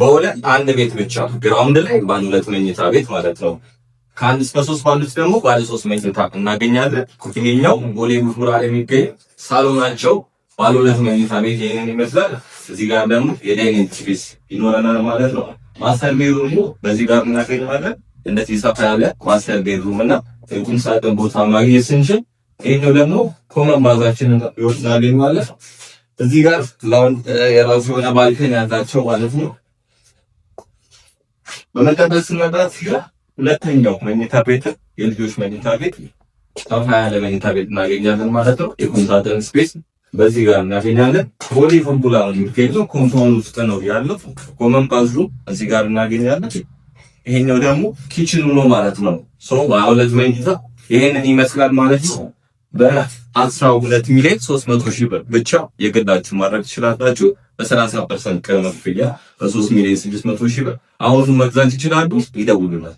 ቦሌ አንድ ቤት ብቻ ground ላይ ባለ ሁለት መኝታ ቤት ማለት ነው። ከ1 እስከ 3 ባሉት ደግሞ ባለ ሶስት መኝታ እናገኛለን። ይሄኛው ቦሌ ቡልቡላ የሚገኝ ሳሎናቸው ባለ ሁለት መኝታ ቤት ይሄንን ይመስላል። እዚህ ጋር ደግሞ የ dining space ይኖረናል ማለት ነው። Master bedroom ኡ በዚህ ጋር እናገኘዋለን። እንደዚህ ሰፋ ያለ master bedroom እና የቁም ሳጥን ቦታ ማግኘት ስንችል፣ ይሄኛው ደግሞ common bath ኣችንን ይወስዳል ማለት ነው። እዚህ ጋር lounge የራሱ የሆነ balcony ያላቸው ማለት ነው። በመቀጠል ስንመጣ እዚህ ጋር ሁለተኛው መኝታ ቤት፣ የልጆች መኝታ ቤት፣ ሰፋ ያለ መኝታ ቤት እናገኛለን ማለት ነው። የቁም ሳጥን space በዚህ ጋር እናገኛለን። ቦሌ ቡልቡላ ነው የሚገኘው። Compound ውስጥ ነው ያለው። Common bathroom እዚህ ጋር እናገኛለን። ይሄኛው ደግሞ kitchen ኑ ነው ማለት ነው። So ባለ ሁለት መኝታ ይሄንን ይመስላል ማለት ነው። በ12 ሚሊዮን 300 ሺህ ብር ብቻ የግላችሁ ማድረግ ትችላላችሁ። በ30% ቅድመ ክፍያ በ3 ሚሊዮን 600 ሺህ ብር አሁኑ መግዛት ይችላሉ። ይደውሉናል።